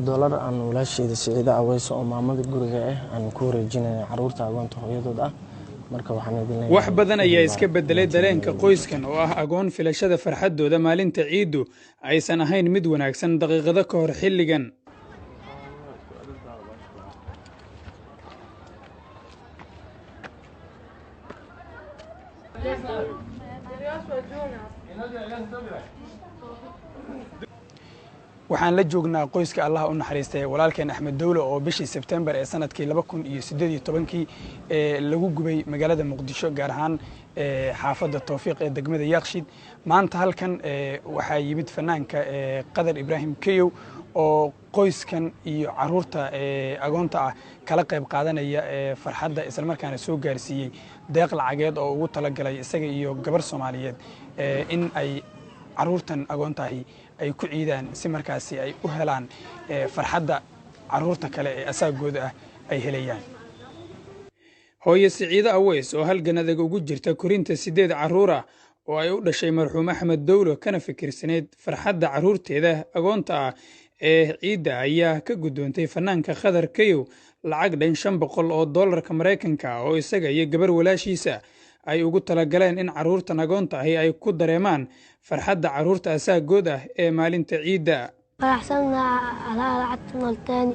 Oo doolar aan walaasheyda Siciida Aweyso oo maamada guriga ah aan ku wareejinaya caruurta agoonta hooyadood ah. Marka waxaan idin leeyahay Wax badan ayaa iska bedelay dareenka qoyskan oo ah agoon. Filashada farxaddooda maalinta ciiddu aysan ahayn mid wanaagsan daqiiqado ka hor xilligan. Waxaan la joognaa qoyska Allah u naxariistay walaalkeen Axmed Dowlo oo bishii Sebtembar ee sanadkii 2018-kii ee lagu gubay magaalada Muqdisho, gaar ahaan xaafadda Towfiiq ee degmada Yaaqshiid. Maanta halkan waxaa yimid fanaanka Qadar Ibraahim Keyow oo qoyskan iyo caruurta agoonta ah kala qayb qaadanaya farxadda, islamarkaana soo gaarsiiyey deeq lacageed oo ugu talagalay isaga iyo gabar Soomaaliyeed in ay caruurtan agoontaahi ay ku ciidaan, si markaasi ay u helaan farxadda caruurta kale ee asaagooda ah ay helayaan. Hooye Siciide Aweys oo halgan adag ugu jirta korinta 8 carruur ah oo ay u dhashay marxuum Axmed Dowlo, kana fikirsaneyd farxadda carruurteeda agoonta ah ee ciidda, ayaa ka guddoontay fanaanka Khadar Kayow lacag dhan 500 oo doolarka Maraykanka ah oo isaga iyo gabar walaashiisa ay ugu talagaleen in carruurtan agoonta ahi ay ku dareemaan farxadda carruurta asaagood ah ee maalinta ciidda. Faraxsannaha alaa lacagta nolteeni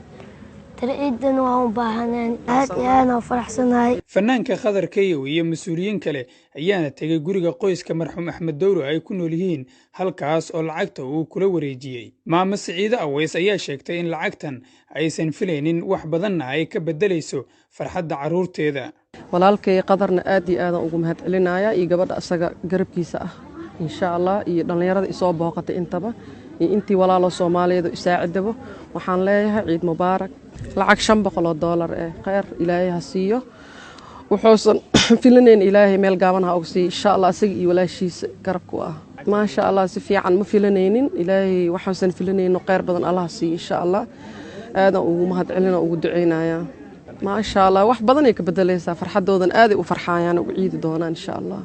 tiri, ciidan waan u baahaneen, aad iyo aad aan faraxsanahay. Fanaanka Khadar Kayow iyo mas-uuliyiin kale ayaana tegey guriga qoyska marxuum Axmed Dowlo ay ku nool yihiin, halkaas oo lacagta uu kula wareejiyey. Maamo Siciide Aweys ayaa sheegtay in lacagtan aysan filaynin, wax badanna ay ka beddelayso farxadda carruurteeda. Walaalkay Qadarna aad iyo aadaan ugu mahad celinaya, iyo gabadha isaga garabkiisa ah insha Allah, iyo dhallinyarada isoo booqatay intaba, iyo intii walaaloo Soomaaliyeed oo isaacidabo. Waxaan leeyahay ciid mubaarak. Lacag 500 oo doolar eh kheyr Ilaahay ha siiyo, wuxuusan filinayn Ilaahay meel gaaban ha og siiyo insha Allah, isaga iyo walaashiisa garabku ah. Maasha Allah, si fiican ma filanaynin. Ilaahay waxuusan filanayno kheyr badan Allah ha siiyo insha Allah. Aadaan ugu mahad celina, ugu duceynayaa. Maasha Allah, wax badanay ka bedelaysaa farxadoodan, aaday u farxaayaan, ugu ciidi doonaan insha Allah.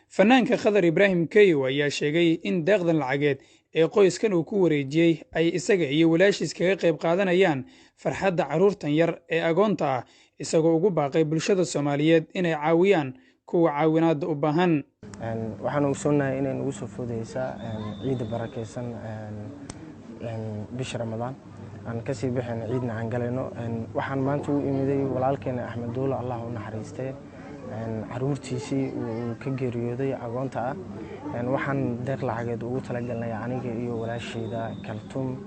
Fanaanka Khadar Ibraahim Keyow ayaa sheegay in deeqdan lacageed ee qoyskan uu ku wareejiyey ay isaga iyo walaashiis kaga qayb qaadanayaan farxadda carruurtan yar ee agoonta ah, isagoo ugu baaqay bulshada Soomaaliyeed inay caawiyaan kuwa caawinaadda u baahan. Waxaan ogsoonnahay inay nagu soo foodeysaa ciidda barakeysan, bisha Ramadaan aan kasii bixin, ciidna aan galayno. Waxaan maanta u imiday walaalkeena Axmed Dowlo, Allah u naxariistee, caruurtiisii uu ka geeriyooday agoonta ah. Waxaan deeq lacageed ugu talagalnay aniga iyo walaasheyda Kaltuum,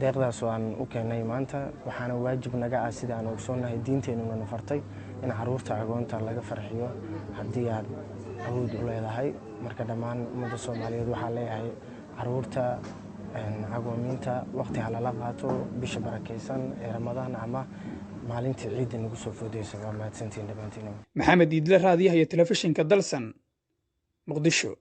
deeqdaas oo aan u keenay maanta. Waxaana waajib naga ah, sida aan ogsoonnahay diinteenuna na fartay, in caruurta agoonta laga farxiyo haddii aad awood u leedahay. Marka dhammaan ummadda Soomaaliyeed waxaa leeyahay, caruurta agoomiinta waqti ha lala qaato bisha barakeysan ee Ramadaan ama maalinta ciidda nagu soo foodeysa. Waa mahadsantiin dhammaantiin. Maxamed Iidle, raadiyaha iyo telefishinka Dalsan, Muqdisho.